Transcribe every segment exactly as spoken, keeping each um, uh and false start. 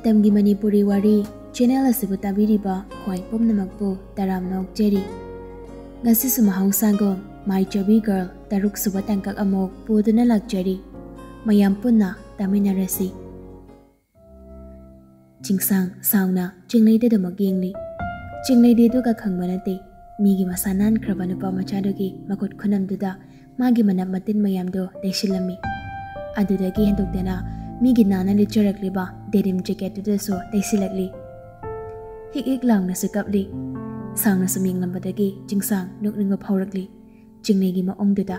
ꯃꯇꯝꯒꯤ ꯃꯅꯤꯄꯨꯔꯤ ꯋꯥꯔꯤ ꯆꯦꯅꯦꯜ ꯑꯁꯤꯕꯨ ꯇꯥꯕꯤꯔꯤꯕ ꯈ꯭ꯋꯥꯏ ꯄꯨꯝꯅꯃꯛꯄꯨ ꯇꯔꯥꯝꯅ ꯑꯣꯛꯆꯔꯤ꯫ ꯉꯁꯤꯁꯨ ꯃꯍꯧꯁꯥꯒꯨꯝ My Chubby Girl ꯇꯔꯨꯛ ꯁꯨꯕ ꯇꯥꯡꯀꯛ ꯑꯃꯨꯛ ꯄꯨꯗꯨꯅ ꯂꯥꯛꯆꯔꯤ꯫ ꯃꯌꯥꯝ ꯄꯨꯟꯅ ꯇꯥꯃꯤꯟꯅꯔꯁꯤ꯫ ꯆꯤꯡꯁꯥꯡ ꯁꯥꯎꯅ ꯆꯤꯡꯂꯩꯗ ꯑꯗꯨꯃꯛ ꯌꯦꯡꯂꯤ꯫ ꯆꯤꯡꯂꯩꯗꯤ ꯑꯗꯨꯒ ꯈꯪꯕ ꯅꯠꯇꯦ꯫ ꯃꯤꯒꯤ ꯃꯁꯥ ꯅꯥꯟꯈ꯭ꯔꯕ ꯅꯨꯄꯥ ꯃꯆꯥꯗꯨꯒꯤ ꯃꯈꯨꯠ ꯈꯨꯅꯝꯗꯨꯗ ꯃꯥꯒꯤ ꯃꯅꯞ ꯃꯇꯤꯟ ꯃꯌꯥꯝꯗꯣ ꯇꯩꯁꯤꯜꯂꯝꯃꯤ꯫ ꯑꯗꯨꯗꯒꯤ ꯍꯦꯟꯗꯣꯛꯇꯅ ꯃꯤꯒꯤ ꯅꯥꯟꯅ ꯂꯤꯠꯆꯔꯛꯂꯤꯕ denim jacketꯇꯨꯗꯁꯨ ꯇꯩꯁꯤꯜꯂꯛꯂꯤ꯫ ꯍꯤꯛ ꯍꯤꯛ ꯂꯥꯎꯅꯁꯨ ꯀꯞꯂꯤ꯫ ꯁꯥꯎꯅ ꯁꯨꯝ ꯌꯦꯡꯂꯝꯕꯗꯒꯤ ꯆꯤꯡꯁꯥꯡ ꯅꯣꯛꯅꯤꯡꯕ ꯐꯥꯎꯔꯛꯂꯤ ꯆꯤꯡꯂꯩꯒꯤ ꯃꯑꯣꯡꯗꯨꯗ꯫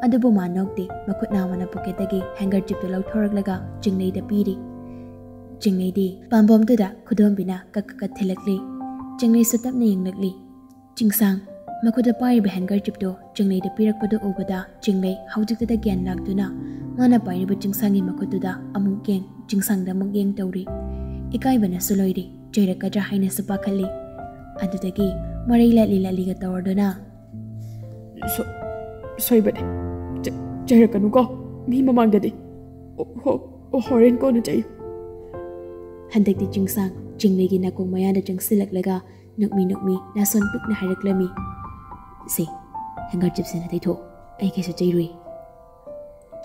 ꯑꯗꯨꯕꯨ ꯃꯥ ꯅꯣꯛꯇꯦ꯫ ꯃꯈꯨꯠ ꯅꯥꯝꯃꯅ pocketꯇꯒꯤ handkerchiefꯇꯨ ꯂꯧꯊꯣꯔꯛꯂꯒ ꯆꯤꯡꯂꯩꯗ ꯄꯤꯔꯤ꯫ ꯆꯤꯡꯂꯩꯗꯤ ꯄꯥꯝꯕꯣꯝꯗꯨꯗ ꯈꯨꯗꯣꯝꯕꯤꯅ ꯀꯛ ꯀꯛ ꯀꯛ ꯊꯤꯜꯂꯛꯂꯤ꯫ ꯆꯤꯡꯂꯩꯁꯨ ꯇꯞꯅ ꯌꯦꯡꯂꯛꯂꯤ꯫ ꯆꯤꯡꯁꯥꯡ ꯃꯈꯨꯠꯇ ꯄꯥꯏꯔꯤꯕ handkerchiefꯇꯨ ꯆꯤꯡꯂꯩꯗ ꯄꯤꯔꯛꯄꯗꯨ ꯎꯕꯗ ꯆꯤꯡꯂꯩ ꯍꯧꯖꯤꯛꯇꯗ ꯒ꯭ꯌꯥꯟ ꯂꯥꯛꯇꯨꯅ ꯃꯥꯅ ꯄꯥꯏꯔꯤꯕ ꯆꯤꯡꯁꯥꯡꯒꯤ ꯃꯈꯨꯠꯇꯨꯗ ꯑꯃꯨꯛ ꯌꯦꯡ, ꯆꯤꯡꯁꯥꯡꯗ ꯑꯃꯨꯛ ꯌꯦꯡ ꯇꯧꯔꯤ꯫ ꯏꯀꯥꯏꯕꯅꯁꯨ ꯂꯣꯏꯔꯤ꯫ ꯆꯩꯔꯛꯀꯗ꯭ꯔꯥ ꯍꯥꯏꯅꯁꯨ ꯄꯥꯈꯠꯂꯤ꯫ ꯑꯗꯨꯗꯒꯤ ꯃꯔꯩ ꯂꯠꯂꯤ ꯂꯠꯂꯤꯒ ꯇꯧꯔꯗꯨꯅ, "ꯁꯣ-, ꯁꯣꯏꯕꯅꯦ꯫ ꯆ-, ꯆꯩꯔꯛꯀꯅꯨꯀꯣ, ꯃꯤ ꯃꯃꯥꯡꯗꯗꯤ꯫ ꯑꯣ, ꯍꯣ-, ꯑꯣ, ꯍꯣꯔꯦꯟ ꯀꯣꯟꯅ ꯆꯩꯌꯨ꯫" ꯍꯟꯗꯛꯇꯤ ꯆꯤꯡꯁꯥꯡ ꯆꯤꯡꯂꯩꯒꯤ ꯅꯥꯀꯣꯡ ꯃꯌꯥꯗ ꯆꯪꯁꯤꯜꯂꯛꯂꯒ ꯅꯣꯛꯃꯤ ꯅꯣꯛꯃꯤ ꯅꯥꯁꯣꯟ ꯄꯤꯛꯅ ꯍꯥꯏꯔꯛꯂꯝꯃꯤ, "ꯁꯦ, handkerchiefꯁꯤꯅ ꯇꯩꯊꯣꯛꯑꯣ, ꯑꯩ ꯀꯩꯁꯨ ꯆꯩꯔꯣꯏ꯫"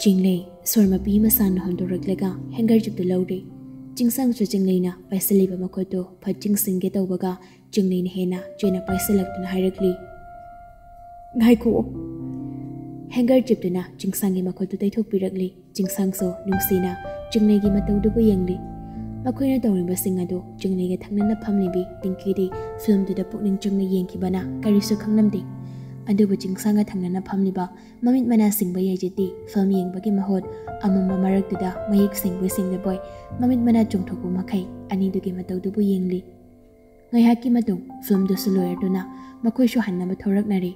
ꯆꯤꯡꯂꯩ ꯁꯣꯔ ꯃꯄꯤ ꯑꯃ ꯁꯥꯡꯅ ꯍꯣꯟꯗꯣꯔꯛꯂꯒ handkerchiefꯇꯨ ꯂꯧꯔꯦ꯫ ꯆꯤꯡꯁꯥꯡꯁꯨ ꯆꯤꯡꯂꯩꯅ ꯄꯥꯏꯁꯤꯜꯂꯤꯕ ꯃꯈꯨꯠꯇꯨ ꯐꯠ ꯆꯤꯡꯁꯤꯟꯒꯦ ꯇꯧꯕꯒ ꯆꯤꯡꯂꯩꯅ ꯍꯦꯟꯅ ꯆꯦꯅ ꯄꯥꯏꯁꯤꯜꯂꯛꯇꯨꯅ ꯍꯥꯏꯔꯛꯂꯤ, "ꯉꯥꯏꯈꯨꯑꯣ꯫" Handkerchiefꯇꯨꯅ ꯆꯤꯡꯁꯥꯡꯒꯤ ꯃꯈꯨꯠꯇꯨ ꯇꯩꯊꯣꯛꯄꯤꯔꯛꯂꯤ꯫ ꯆꯤꯡꯁꯥꯡꯁꯨ ꯅꯨꯡꯁꯤꯅ ꯆꯤꯡꯂꯩꯒꯤ ꯃꯇꯧꯗꯨꯕꯨ ꯌꯦꯡꯂꯤ꯫ ꯃꯈꯣꯏꯅ ꯇꯧꯔꯤꯕꯁꯤꯡ ꯑꯗꯨ ꯆꯤꯡꯂꯩꯒ ꯊꯪꯅꯅ ꯐꯝꯂꯤꯕꯤ ꯇꯤꯡꯀꯤꯗꯤ ꯐꯤꯂꯝꯗꯨꯗ ꯄꯨꯛꯅꯤꯡ ꯆꯪꯅ ꯌꯦꯡꯈꯤꯕꯅ ꯀꯔꯤꯁꯨ ꯈꯪꯂꯝꯗꯦ꯫ ꯑꯗꯨꯕꯨ ꯆꯤꯡꯁꯥꯡꯒ ꯊꯪꯅꯅ ꯐꯝꯂꯤꯕ ꯃꯃꯤꯠ ꯃꯅꯥ ꯁꯤꯡꯕ ꯌꯥꯏꯖꯤꯠꯇꯤ ꯐꯤꯂꯝ ꯌꯦꯡꯕꯒꯤ ꯃꯍꯨꯠ ꯑꯃꯝꯕ ꯃꯔꯛꯇꯨꯗ ꯃꯌꯦꯛ ꯁꯦꯡꯕꯣꯏ ꯁꯦꯡꯗꯕꯣꯏ ꯃꯃꯤꯠ ꯃꯅꯥ ꯆꯣꯡꯊꯣꯛꯄ ꯃꯈꯩ ꯑꯅꯤꯗꯨꯒꯤ ꯃꯇꯧꯗꯨꯕꯨ ꯌꯦꯡꯂꯤ꯫ ꯉꯥꯏꯍꯥꯛꯀꯤ ꯃꯇꯨꯡ ꯐꯤꯂꯝꯗꯨꯁꯨ ꯂꯣꯏꯔꯗꯨꯅ ꯃꯈꯣꯏꯁꯨ ꯍꯟꯅꯕ ꯊꯣꯔꯛꯅꯔꯦ꯫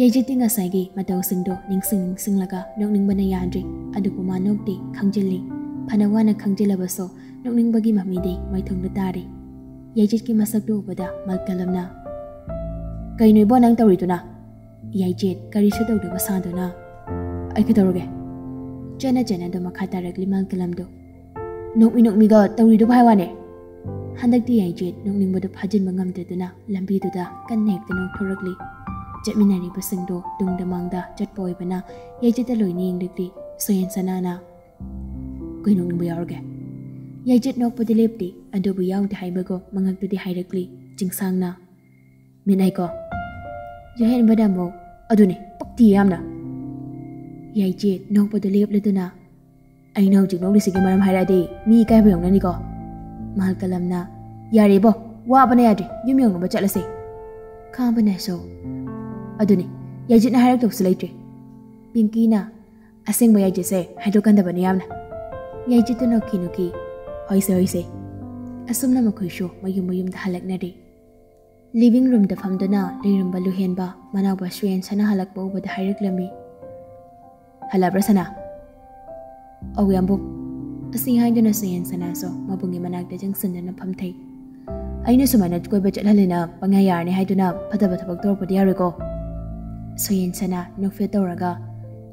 ꯌꯥꯏꯖꯤꯠꯇꯤ ꯉꯁꯥꯏꯒꯤ ꯃꯇꯧꯁꯤꯡꯗꯣ ꯅꯤꯡꯁꯤꯡ ꯅꯤꯡꯁꯤꯡꯂꯒ ꯅꯣꯛꯅꯤꯡꯕꯅ ꯌꯥꯗ꯭ꯔꯦ꯫ ꯑꯗꯨꯕꯨ ꯃꯥ ꯅꯣꯛꯇꯦ, ꯈꯪꯖꯤꯜꯂꯤ꯫ ꯐꯅ ꯋꯥꯅ ꯈꯪꯖꯤꯜꯂꯕꯁꯨ ꯅꯣꯛꯅꯤꯡꯕꯒꯤ ꯃꯃꯤꯗꯤ ꯃꯥꯏꯊꯣꯡꯗ ꯇꯥꯔꯦ꯫ ꯌꯥꯏꯖꯤꯠꯀꯤ ꯃꯁꯛꯇꯨ ꯎꯕꯗ ꯃꯥꯜꯀꯂꯝꯅ, "ꯀꯩꯅꯣ ꯏꯕꯣ ꯅꯪ ꯇꯧꯔꯤꯗꯨꯅ?" ꯌꯥꯏꯖꯤꯠ ꯀꯔꯤꯁꯨ ꯇꯧꯗꯕ ꯁꯥꯗꯨꯅ, "ꯑꯩ ꯀꯩꯗꯧꯔꯒꯦ?" ꯆꯦꯅ ꯆꯦꯅ ꯑꯗꯨꯝ ꯃꯈꯥ ꯇꯥꯔꯛꯂꯤ ꯃꯥꯜꯀꯂꯝꯗꯣ꯫ ꯅꯣꯛꯃꯤ ꯅꯣꯛꯃꯤꯒ ꯇꯧꯔꯤꯗꯨꯕꯨ ꯍꯥꯏ ꯋꯥꯅꯦ꯫ ꯍꯟꯗꯛꯇꯤ ꯌꯥꯏꯖꯤꯠ ꯅꯣꯛꯅꯤꯡꯕꯗꯣ ꯐꯥꯖꯤꯟꯕ ꯉꯝꯗꯗꯨꯅ ꯂꯝꯕꯤꯗꯨꯗ ꯀꯟꯅ ꯍꯦꯛꯇ ꯅꯣꯛꯊꯣꯔꯛꯂꯤ꯫ ꯆꯠꯃꯤꯟꯅꯔꯤꯕꯁꯤꯡꯗꯣ ꯇꯨꯡꯗ ꯃꯥꯡꯗ ꯆꯠꯄ ꯑꯣꯏꯕꯅ ꯌꯥꯏꯖꯤꯠꯇ ꯂꯣꯏꯅ ꯌꯦꯡꯂꯛꯂꯤ꯫ ꯁꯣꯌꯦꯟ ꯁꯅꯥꯅ, "ꯀꯩ ꯅꯣꯛꯅꯤꯡꯕ ꯌꯥꯎꯔꯒꯦ?" ꯌꯥꯏꯖꯤꯠ ꯅꯣꯛꯄꯗꯤ ꯂꯦꯞꯇꯦ, ꯑꯗꯨꯕꯨ ꯌꯥꯎꯗꯦ ꯍꯥꯏꯕꯒꯨꯝ ꯃꯉꯛꯇꯨꯗꯤ ꯍꯥꯏꯔꯛꯂꯤ ꯆꯤꯡꯁꯥꯡꯅ꯫ "ꯃꯤꯠ ꯅꯥꯏꯀꯣ?" ꯂꯨꯍꯦꯟꯕꯗ ꯑꯃꯨꯛ, "ꯑꯗꯨꯅꯤ, ꯄꯛꯇꯤ ꯌꯥꯝꯅ!" ꯌꯥꯏꯖꯤꯠ ꯅꯣꯛꯄꯗꯨ ꯂꯦꯞꯂꯗꯨꯅ, "ꯑꯩꯅ ꯍꯧꯖꯤꯛ ꯅꯣꯛꯂꯤꯁꯤꯒꯤ ꯃꯔꯝ ꯍꯥꯏꯔꯛꯑꯗꯤ ꯃꯤ ꯏꯀꯥꯏꯕ ꯌꯧꯅꯅꯤꯀꯣ꯫" ꯃꯍꯜ ꯀꯂꯝꯅ, "ꯌꯥꯔꯦꯕꯣ, ꯋꯥꯕꯅ ꯌꯥꯗ꯭ꯔꯦ, ꯌꯨꯝ ꯌꯧꯅꯕ ꯆꯠꯂꯁꯦ꯫" ꯈꯥꯕꯅꯁꯨ, "ꯑꯗꯨꯅꯤ, ꯌꯥꯏꯖꯤꯠꯅ ꯍꯥꯏꯔꯛꯇꯧꯁꯨ ꯂꯩꯇ꯭ꯔꯦ꯫ ꯄꯤꯡꯀꯤꯅ ꯑꯁꯦꯡꯕ ꯌꯥꯏꯖꯤꯠꯁꯦ ꯍꯥꯏꯗꯣꯛꯀꯟꯗꯕꯅꯤ ꯌꯥꯝꯅ꯫" ꯌꯥꯏꯖꯤꯠꯇꯨ ꯅꯣꯛꯈꯤ ꯅꯣꯛꯈꯤ, "ꯍꯣꯏꯁꯦ, ꯍꯣꯏꯁꯦ꯫" ꯑꯁꯨꯝꯅ ꯃꯈꯣꯏꯁꯨ ꯃꯌꯨꯝ ꯃꯌꯨꯝꯗ ꯍꯜꯂꯛꯅꯔꯦ꯫ ꯂꯤꯚꯤꯡ ꯔꯨꯝꯗ ꯐꯝꯗꯨꯅ ꯂꯩꯔꯝꯕ ꯂꯨꯍꯦꯟꯕ ꯃꯅꯥꯎꯕ ꯁꯨꯌꯦꯟ ꯁꯅꯥ ꯍꯜꯂꯛꯄ ꯎꯕꯗ ꯍꯥꯏꯔꯛꯂꯝꯃꯤ, "ꯍꯜꯂꯛꯑꯕ꯭ꯔꯥ ꯁꯅꯥ?" "ꯑꯧ ꯌꯥꯝꯕꯨꯡ꯫" ꯑꯁꯤ ꯍꯥꯏꯗꯨꯅ ꯁꯨꯌꯦꯟ ꯁꯅꯥꯁꯨ ꯃꯕꯨꯡꯒꯤ ꯃꯅꯥꯛꯇ ꯆꯪꯁꯤꯟꯗꯨꯅ ꯐꯝꯊꯩ꯫ "ꯑꯩꯅ ꯁꯨꯃꯥꯏꯅ ꯀꯣꯏꯕ ꯆꯠꯍꯜꯂꯦꯅ ꯄꯪꯌꯥ ꯌꯥꯔꯅꯤ ꯍꯥꯏꯗꯨꯅ ꯐꯠꯇꯕ ꯊꯕꯛ ꯇꯧꯔꯛꯄꯗꯤ ꯌꯥꯔꯣꯏꯀꯣ꯫" ꯁꯨꯌꯦꯟ ꯁꯅꯥ ꯅꯣꯛꯐꯦꯠ ꯇꯧꯔꯒ,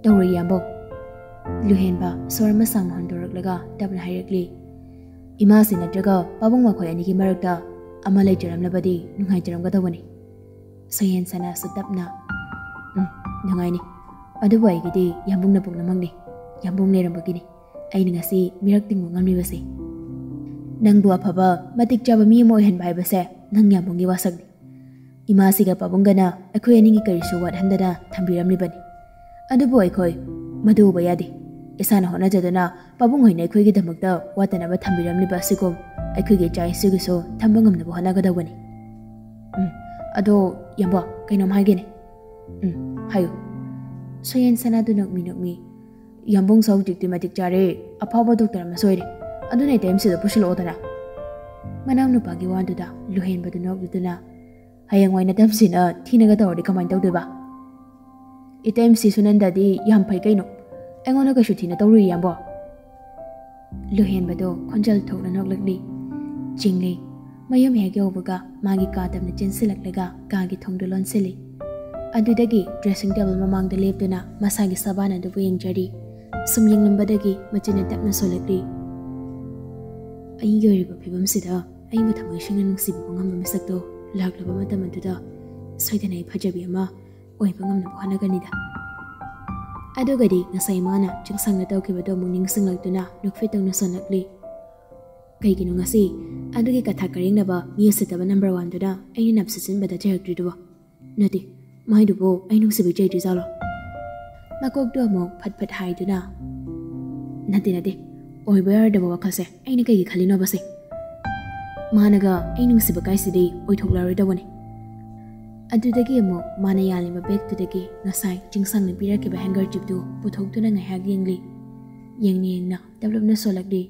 "ꯇꯧꯔꯣꯏ ꯌꯥꯝꯕꯨꯡ꯫" ꯂꯨꯍꯦꯟꯕ ꯁꯣꯔ ꯑꯃ ꯁꯥꯡꯅ ꯍꯣꯟꯗꯣꯔꯛꯂꯒ ꯇꯞꯅ ꯍꯥꯏꯔꯛꯂꯤ, "ꯏꯃꯥꯁꯤ ꯅꯠꯇ꯭ꯔꯒ ꯄꯥꯕꯨꯡ ꯃꯈꯣꯏ ꯑꯅꯤꯒꯤ ꯃꯔꯛꯇ ꯑꯃ ꯂꯩꯖꯔꯝꯂꯕꯗꯤ ꯅꯨꯡꯉꯥꯏꯖꯔꯝꯒꯗꯧꯕꯅꯤ꯫" ꯁꯣꯌꯦꯟ ꯁꯅꯥꯁꯨ ꯇꯞꯅ, "ꯎꯝ, ꯅꯨꯡꯉꯥꯏꯅꯤ꯫ ꯑꯗꯨꯕꯨ ꯑꯩꯒꯤꯗꯤ ꯌꯥꯝꯕꯨꯡꯅ ꯄꯨꯝꯅꯃꯛꯅꯤ꯫ ꯌꯥꯝꯕꯨꯡ ꯂꯩꯔꯝꯕꯒꯤꯅꯤ ꯑꯩꯅ ꯉꯁꯤ ꯃꯤꯔꯛ ꯇꯤꯡꯕ ꯉꯝꯂꯤꯕꯁꯦ꯫ ꯅꯪꯕꯨ ꯑꯐꯕ, ꯃꯇꯤꯛ ꯆꯥꯕ ꯃꯤ ꯑꯃ ꯑꯣꯏꯍꯟꯕ ꯍꯥꯏꯕꯁꯦ ꯅꯪ ꯌꯥꯝꯕꯨꯡꯒꯤ ꯋꯥꯁꯛꯅꯤ꯫ ꯏꯃꯥꯁꯤꯒ ꯄꯥꯕꯨꯡꯒꯅ ꯑꯩꯈꯣꯏ ꯑꯅꯤꯒꯤ ꯀꯔꯤꯁꯨ ꯋꯥꯠꯍꯟꯗꯅ ꯊꯝꯕꯤꯔꯝꯂꯤꯕꯅꯤ꯫ ꯑꯗꯨꯕꯨ ꯑꯩꯈꯣꯏ ꯃꯗꯨ ꯎꯕ ꯌꯥꯗꯦ꯫ ꯏꯁꯥꯅ ꯍꯣꯠꯅꯖꯗꯨꯅ ꯄꯥꯕꯨꯡ ꯍꯣꯏꯅ ꯑꯩꯈꯣꯏꯒꯤꯗꯃꯛꯇ ꯋꯥꯠꯇꯅꯕ ꯊꯝꯕꯤꯔꯝꯂꯤꯕ ꯑꯁꯤꯒꯨꯝ ꯑꯩꯈꯣꯏꯒꯤ ꯏꯆꯥ ꯏꯁꯨꯒꯤꯁꯨ ꯊꯝꯕ ꯉꯝꯅꯕ ꯍꯣꯠꯅꯒꯗꯧꯕꯅꯤ꯫" "ꯎꯝ, ꯑꯗꯣ ꯌꯥꯝꯕꯣ, ꯀꯩꯅꯣꯝ ꯍꯥꯏꯒꯦꯅꯦ꯫" "ꯎꯝ, ꯍꯥꯏꯌꯨ꯫" ꯁꯣꯌꯦꯟ ꯁꯅꯥꯗꯨ ꯅꯣꯛꯃꯤ ꯅꯣꯛꯃꯤ, "ꯌꯥꯝꯕꯨꯡꯁꯨ ꯍꯧꯖꯤꯛꯇꯤ ꯃꯇꯤꯛ ꯆꯥꯔꯦ, ꯑꯐꯥꯎꯕ ꯗꯣꯛꯇꯔ ꯑꯃꯁꯨ ꯑꯣꯏꯔꯦ꯫ ꯑꯗꯨꯅ ꯏꯇꯩ ꯃꯁꯤꯗ ꯄꯨꯁꯤꯜꯂꯛꯑꯣꯗꯅ꯫" ꯃꯅꯥꯎꯅꯨꯄꯥꯒꯤ ꯋꯥꯗꯨꯗ ꯂꯨꯍꯦꯟꯕꯗꯨ ꯅꯣꯛꯂꯨꯗꯨꯅ, "ꯍꯌꯦꯡꯋꯥꯏ ꯅꯇꯝꯁꯤꯅ ꯊꯤꯅꯒ ꯇꯧꯔꯗꯤ ꯀꯃꯥꯏꯅ ꯇꯧꯗꯣꯏꯕ?" "ꯏꯇꯩ ꯃꯁꯤ ꯁꯨꯅꯟꯗꯗꯤ ꯌꯥꯝ ꯐꯩ ꯀꯩꯅꯣ꯫ ꯑꯩꯉꯣꯟꯗ ꯀꯩꯁꯨ ꯊꯤꯅ ꯇꯧꯔꯨꯏ ꯌꯥꯝꯕꯣ꯫" ꯂꯨꯍꯦꯟꯕꯗꯣ ꯈꯣꯟꯖꯦꯜ ꯊꯣꯛꯅ ꯅꯣꯛꯂꯛꯂꯤ꯫ ꯆꯤꯡꯂꯩ ꯃꯌꯨꯝ ꯍꯦꯛ ꯌꯧꯕꯒ ꯃꯥꯒꯤ ꯀꯥ ꯇꯝꯅ ꯆꯦꯟꯁꯤꯜꯂꯛꯂꯒ ꯀꯥꯒꯤ ꯊꯣꯡꯗꯨ ꯂꯣꯟꯁꯤꯜꯂꯤ꯫ ꯑꯗꯨꯗꯒꯤ ꯗ꯭ꯔꯦꯁꯤꯡ ꯇꯦꯕꯜ ꯃꯃꯥꯡꯗ ꯂꯦꯞꯇꯨꯅ ꯃꯁꯥꯒꯤ ꯁꯕꯥꯟ ꯑꯗꯨꯕꯨ ꯌꯦꯡꯖꯔꯤ꯫ ꯁꯨꯝ ꯌꯦꯡꯂꯝꯕꯗꯒꯤ ꯃꯆꯤꯟꯅ ꯇꯞꯅ ꯁꯣꯜꯂꯛꯂꯤ꯫ ꯑꯩꯒꯤ ꯑꯣꯏꯔꯤꯕ ꯐꯤꯕꯝꯁꯤꯗ ꯑꯩꯕꯨ ꯊꯃꯣꯏ ꯁꯦꯡꯅ ꯅꯨꯡꯁꯤꯕꯤꯕ ꯉꯝꯕ ꯃꯤꯁꯛꯇꯣ ꯂꯥꯛꯂꯕ ꯃꯇꯝ ꯑꯗꯨꯗ ꯁꯣꯏꯗꯅ ꯑꯩ ꯐꯖꯕꯤ ꯑꯃ ꯑꯣꯏꯕ ꯉꯝꯅꯕ ꯍꯣꯠꯅꯒꯅꯤꯗ꯫ ꯑꯗꯨꯒꯗꯤ ꯉꯁꯥꯏ ꯃꯥꯅ ꯆꯤꯡꯁꯥꯡꯅ ꯇꯧꯈꯤꯕꯗꯣ ꯑꯃꯨꯛ ꯅꯤꯡꯁꯤꯡꯂꯛꯇꯨꯅ ꯅꯣꯛꯐꯦꯠꯇꯧꯅ ꯁꯣꯜꯂꯛꯂꯤ꯫ ꯀꯩꯒꯤꯅꯣ ꯉꯁꯤ ꯑꯗꯨꯒꯤ ꯀꯊꯥ ꯀꯔꯦꯡꯅꯕ ꯃꯤ ꯎꯁꯤꯠꯇꯕ ꯅꯝꯕꯔ ꯋꯥꯟꯗꯨꯅ ꯑꯩꯅ ꯅꯞꯁꯤꯠꯆꯤꯟꯕꯗ ꯆꯩꯔꯛꯇ꯭ꯔꯤꯗꯨꯕꯣ? ꯅꯠꯇꯦ, ꯃꯥꯏꯗꯨꯕꯨ ꯑꯩ ꯅꯨꯡꯁꯤꯕꯩ ꯆꯩꯗ꯭ꯔꯤꯖꯥꯠꯂꯣ? ꯃꯀꯣꯛꯇꯣ ꯑꯃꯨꯛ ꯐꯠ ꯐꯠ ꯍꯥꯏꯗꯨꯅ, ꯅꯠꯇꯦ, ꯅꯠꯇꯦ, ꯑꯣꯏꯕ ꯌꯥꯔꯣꯏꯗꯕ ꯋꯥꯈꯜꯁꯦ ꯑꯩꯅ ꯀꯩꯒꯤ ꯈꯜꯂꯤꯅꯣꯕꯁꯦ? ꯃꯥꯅꯒ ꯑꯩ ꯅꯨꯡꯁꯤꯕ ꯀꯥꯏꯁꯤꯗꯤ ꯑꯣꯏꯊꯣꯛꯂꯔꯣꯏꯗꯧꯕꯅꯤ꯫ ꯑꯗꯨꯗꯒꯤ ꯑꯃꯨꯛ ꯃꯥꯅ ꯌꯥꯜꯂꯤꯕ ꯕꯦꯒꯇꯨꯗꯒꯤ ꯉꯁꯥꯏ ꯆꯤꯡꯁꯥꯡꯅ ꯄꯤꯔꯛꯈꯤꯕ ꯍꯦꯡꯒꯔꯆꯤꯞꯇꯨ ꯄꯨꯊꯣꯛꯇꯨꯅ ꯉꯥꯏꯍꯥꯛ ꯌꯦꯡꯂꯤ꯫ ꯌꯦꯡꯅ ꯌꯦꯡꯅ ꯇꯞꯂꯞꯅ ꯁꯣꯜꯂꯛꯂꯤ꯫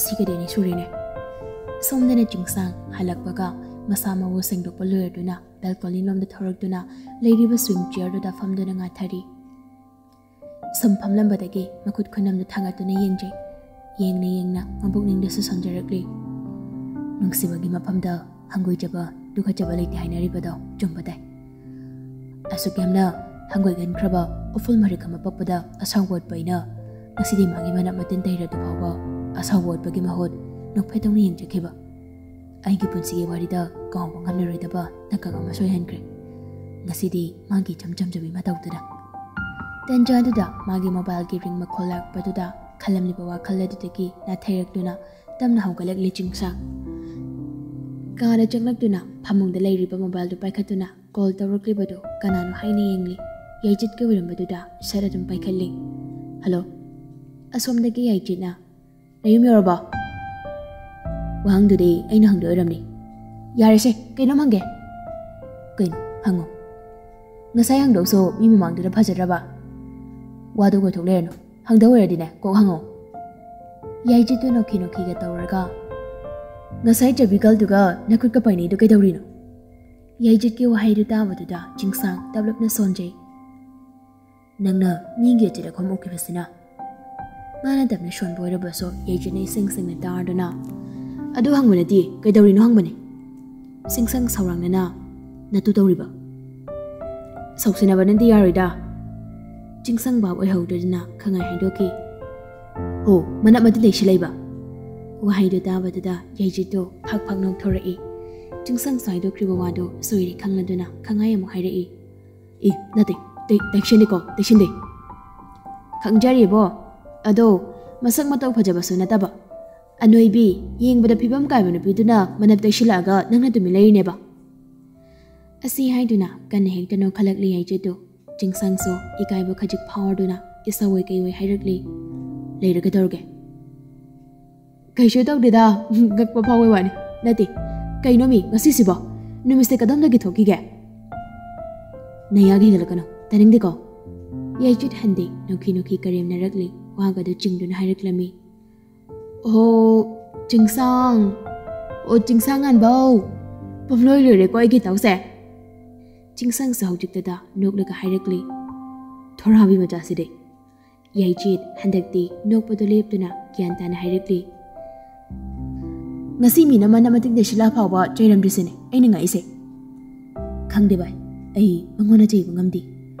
ꯁꯤꯒꯗꯤ ꯑꯅꯤ ꯁꯨꯔꯦꯅꯦ꯫ ꯁꯣꯝꯗꯅ ꯆꯤꯡꯁꯥꯡ ꯍꯜꯂꯛꯄꯒ ꯃꯁꯥ ꯃꯎ ꯁꯦꯡꯗꯣꯛꯄ ꯂꯣꯏꯔꯗꯨꯅ ꯕꯦꯜꯀꯣꯅꯤ ꯂꯣꯝꯗ ꯊꯧꯔꯛꯇꯨꯅ ꯂꯩꯔꯤꯕ ꯁ꯭ꯋꯤꯡ ꯆꯤꯌꯔꯗꯨꯗ ꯐꯝꯗꯨꯅ ꯉꯥꯊꯔꯤ꯫ ꯁꯨꯝ ꯐꯝꯂꯝꯕꯗꯒꯤ ꯃꯈꯨꯠ ꯈꯨꯅꯝꯗꯨ ꯊꯥꯡꯒꯠꯇꯨꯅ ꯌꯦꯡꯖꯩ꯫ ꯌꯦꯡꯅ ꯌꯦꯡꯅ ꯃꯕꯨꯛꯅꯤꯡꯗꯁꯨ ꯁꯣꯟꯖꯔꯛꯂꯤ꯫ ꯅꯨꯡꯁꯤꯕꯒꯤ ꯃꯐꯝꯗ ꯍꯪꯒꯣꯏꯖꯕ, ꯇꯨꯀꯠꯆꯕ ꯂꯩꯇꯦ ꯍꯥꯏꯅꯔꯤꯕꯗꯣ ꯆꯨꯝꯕ ꯇꯥꯏ꯫ ꯑꯁꯨꯛ ꯌꯥꯝꯅ ꯍꯪꯒꯣꯏꯒꯟꯈ꯭ꯔꯕ ꯎꯐꯨꯜ ꯃꯔꯤꯛ ꯑꯃ ꯄꯛꯄꯗ ꯑꯁꯥꯎꯕ ꯎꯠꯄ ꯑꯩꯅ ꯉꯁꯤꯗꯤ ꯃꯥꯒꯤ ꯃꯅꯞ ꯃꯇꯤꯟ ꯇꯩꯔꯗꯨ ꯐꯥꯎꯕ ꯑꯁꯥꯎꯕ ꯎꯠꯄꯒꯤ ꯃꯍꯨꯠ ꯅꯣꯛꯐꯦꯠꯇꯧꯅ ꯌꯦꯡꯖꯈꯤꯕ꯫ ꯑꯩꯒꯤ ꯄꯨꯟꯁꯤꯒꯤ ꯋꯥꯔꯤꯗ ꯀꯥꯎꯕ ꯉꯝꯂꯔꯣꯏꯗꯕ ꯇꯥꯡꯀꯛ ꯑꯃ ꯁꯣꯏꯍꯟꯈ꯭ꯔꯦ꯫ ꯉꯁꯤꯗꯤ ꯃꯥꯒꯤ ꯏꯆꯝ ꯆꯝꯖꯕꯤ ꯃꯇꯧꯗꯨꯅ꯫ ꯇꯟꯖꯥꯗꯨꯗ ꯃꯥꯒꯤ ꯃꯣꯕꯥꯏꯜꯒꯤ ꯔꯤꯡ ꯃꯈꯣꯜ ꯂꯥꯛꯄꯗꯨꯗ ꯈꯜꯂꯝꯂꯤꯕ ꯋꯥꯈꯜ ꯑꯗꯨꯗꯒꯤ ꯅꯥꯊꯩꯔꯛꯇꯨꯅ ꯇꯞꯅ ꯍꯧꯒꯠꯂꯛꯂꯤ ꯆꯤꯡꯁꯥꯡ꯫ ꯀꯥꯗ ꯆꯪꯂꯛꯇꯨꯅ ꯐꯃꯨꯡꯗ ꯂꯩꯔꯤꯕ ꯃꯣꯕꯥꯏꯜꯗꯨ ꯄꯥꯏꯈꯠꯇꯨꯅ ꯀꯣꯜ ꯇꯧꯔꯛꯂꯤꯕꯗꯨ ꯀꯅꯥꯅꯣ ꯍꯥꯏꯅ ꯌꯦꯡꯂꯤ꯫ ꯌꯥꯏꯆꯤꯠꯀꯤ ꯑꯣꯏꯔꯝꯕꯗꯨꯗ ꯁꯠ ꯑꯗꯨꯝ ꯄꯥꯏꯈꯠꯂꯤ꯫ ꯍꯜꯂꯣ꯫ ꯑꯁꯣꯝꯗꯒꯤ ꯌꯥꯏꯆꯤꯠꯅ, "ꯅꯌꯨꯝ ꯌꯧꯔꯕꯣ?" ꯋꯥꯍꯪꯗꯨꯗꯤ ꯑꯩꯅ ꯍꯪꯗꯣꯏ ꯑꯣꯏꯔꯝꯅꯤ꯫ ꯌꯥꯔꯦꯁꯦ, ꯀꯩꯅꯣꯝ ꯍꯪꯒꯦ꯫ "ꯀꯩꯅꯣ? ꯍꯪꯉꯣ꯫" "ꯉꯁꯥꯏ ꯍꯪꯗꯧꯁꯨ ꯃꯤ ꯃꯃꯥꯡꯗꯨꯗ ꯐꯖꯗ꯭ꯔꯕ? ꯋꯥꯗꯣ ꯀꯣꯏꯊꯣꯛ ꯂꯩꯔꯅꯨ꯫ ꯍꯪꯗꯧ ꯑꯣꯏꯔꯗꯤꯅꯦ, ꯀꯣꯛ ꯍꯪꯉꯣ꯫" ꯌꯥꯏꯆꯤꯠꯇꯨ ꯅꯣꯛꯈꯤ ꯅꯣꯛꯈꯤꯒ ꯇꯧꯔꯒ, "ꯉꯁꯥꯏ ꯆꯕꯤ ꯒꯔꯜꯗꯨꯒ ꯅꯈꯨꯠꯀ ꯄꯥꯏꯅꯩꯗꯨ ꯀꯩꯗꯧꯔꯤꯅꯣ?" ꯌꯥꯏꯆꯤꯠꯀꯤ ꯋꯥꯍꯩꯗꯨ ꯇꯥꯕꯗꯨꯗ ꯆꯤꯡꯁꯥꯡ ꯇꯞꯂꯞꯅ ꯁꯣꯟꯖꯩ꯫ "ꯅꯪꯅ ꯃꯤꯒꯤ ꯑꯆꯤꯠ ꯑꯈꯣꯝ ꯎꯈꯤꯕꯁꯤꯅ?" ꯃꯥꯅ ꯇꯞꯅ ꯁꯣꯟꯕ ꯑꯣꯏꯔꯕꯁꯨ ꯌꯥꯏꯆꯤꯠꯅ ꯏꯁꯤꯡ ꯁꯤꯡꯅ ꯇꯥꯔꯗꯨꯅ, "ꯑꯗꯨ ꯍꯪꯕ ꯅꯠꯇꯦ, ꯀꯩꯗꯧꯔꯤꯅꯣ ꯍꯪꯕꯅꯦ꯫" ꯆꯤꯡꯁꯥꯡ ꯁꯥꯎꯔꯥꯡꯅꯅ, "ꯅꯇꯨ ꯇꯧꯔꯤꯕ?" "ꯁꯥꯎꯁꯤꯟꯅꯕꯅꯗꯤ ꯌꯥꯔꯣꯏꯗ꯫" ꯆꯤꯡꯁꯥꯡ ꯚꯥꯞ ꯑꯣꯏꯍꯧꯗꯗꯨꯅ ꯈꯪꯍꯥꯏ ꯍꯥꯏꯗꯣꯛꯈꯤ꯫ "ꯍꯣ, ꯃꯅꯞ ꯃꯇꯤꯟ ꯂꯩꯁꯤ ꯂꯩꯕ?" ꯋꯥꯍꯩꯗꯨ ꯇꯥꯕꯗꯨꯗ ꯌꯥꯏꯖꯤꯠꯇꯨ ꯐꯛ ꯐꯛ ꯅꯣꯛꯊꯣꯔꯛꯏ꯫ ꯆꯤꯡꯁꯪ ꯁꯥꯏꯗꯣꯛꯈ꯭ꯔꯤꯕ ꯋꯥꯗꯨ ꯁꯣꯏꯔꯦ ꯈꯪꯂꯗꯨꯅ ꯈꯪꯉꯥꯏ ꯑꯃꯨꯛ ꯍꯥꯏꯔꯛꯏ꯫ "ꯏ, ꯅꯠꯇꯦ, ꯇꯩ-, ꯇꯩꯁꯤꯟꯗꯦꯀꯣ, ꯇꯩꯁꯤꯟꯗꯦ꯫ ꯈꯪꯖꯔꯤꯕꯣ꯫ ꯑꯗꯣ ꯃꯁꯛ ꯃꯇꯧ ꯐꯖꯕꯁꯨ ꯅꯠꯇꯕ, ꯑꯅꯣꯏꯕꯤ, ꯌꯦꯡꯕꯗ ꯐꯤꯕꯝ ꯀꯥꯏꯕ ꯅꯨꯄꯤꯗꯨꯅ ꯃꯅꯞ ꯇꯩꯁꯤꯜꯂꯛꯑꯒ ꯅꯪꯅ ꯇꯨꯃꯤꯟ ꯂꯩꯔꯤꯅꯦꯕ?" ꯑꯁꯤ ꯍꯥꯏꯗꯨꯅ ꯀꯟꯅ ꯍꯦꯛꯇ ꯅꯣꯛꯈꯠꯂꯛꯂꯤ ꯌꯥꯏꯖꯤꯠꯇꯨ꯫ ꯆꯤꯡꯁꯪꯁꯨ ꯏꯀꯥꯏꯕ ꯈꯖꯤꯛ ꯐꯥꯎꯔꯗꯨꯅ ꯏꯁꯧ ꯑꯣꯏ ꯀꯩ ꯑꯣꯏ ꯍꯥꯏꯔꯛꯂꯤ꯫ "ꯂꯩꯔꯒꯗꯧꯔꯒꯦ? ꯀꯩꯁꯨ ꯇꯧꯗꯦꯗ, ꯉꯛꯄ ꯐꯥꯎꯕꯩ ꯋꯥꯅꯤ꯫ ꯅꯠꯇꯦ, ꯀꯩꯅꯣꯃꯤ ꯉꯁꯤꯁꯤꯕꯣ? ꯅꯨꯃꯤꯠꯁꯦ ꯀꯗꯣꯝꯗꯒꯤ ꯊꯣꯛꯈꯤꯒꯦ?" "ꯅꯌꯥꯒ ꯍꯦꯟꯒꯠꯂꯛꯀꯅꯨ, ꯇꯥꯅꯤꯡꯗꯦꯀꯣ?" ꯌꯥꯏꯖꯤꯠ ꯍꯟꯗꯤ ꯅꯣꯛꯈꯤ ꯅꯣꯛꯈꯤ ꯀꯔꯦꯝꯅꯔꯛꯂꯤ, ꯋꯥꯒꯗꯨ ꯆꯤꯡꯗꯨꯅ ꯍꯥꯏꯔꯛꯂꯝꯃꯤ꯫ "ꯑꯣ, ꯆꯤꯡꯁꯥꯡ, ꯑꯣ, ꯆꯤꯡꯁꯥꯡ ꯉꯥꯟꯕꯧ, ꯄꯨꯝꯂꯣꯏ ꯂꯣꯏꯔꯦꯀꯣ ꯑꯩꯒꯤ ꯇꯧꯁꯦ?" ꯆꯤꯡꯁꯥꯡꯁꯨ ꯍꯧꯖꯤꯛꯇꯗ ꯅꯣꯛꯂꯒ ꯍꯥꯏꯔꯛꯂꯤ꯫ "ꯊꯣꯔꯥꯕꯤ ꯃꯆꯥꯁꯤꯗꯤ!" ꯌꯥꯏꯖꯤꯠ ꯍꯟꯗꯛꯇꯤ ꯅꯣꯛꯄꯗꯨ ꯂꯦꯞꯇꯨꯅ ꯒ꯭ꯌꯥꯟ ꯇꯥꯅ ꯍꯥꯏꯔꯛꯂꯤ꯫ "ꯉꯁꯤ ꯃꯤꯅ ꯃꯅꯝ ꯃꯇꯤꯛ ꯅꯩꯁꯤꯜꯂꯛꯑ ꯐꯥꯎꯕ ꯆꯩꯔꯝꯗ꯭ꯔꯤꯁꯤꯅꯦ ꯑꯩꯅ ꯉꯛꯏꯁꯦ꯫ ꯈꯪꯗꯦ ꯚꯥꯏ, ꯑꯩ ꯃꯉꯣꯟꯗ ꯆꯩꯕ ꯉꯝꯗꯦ꯫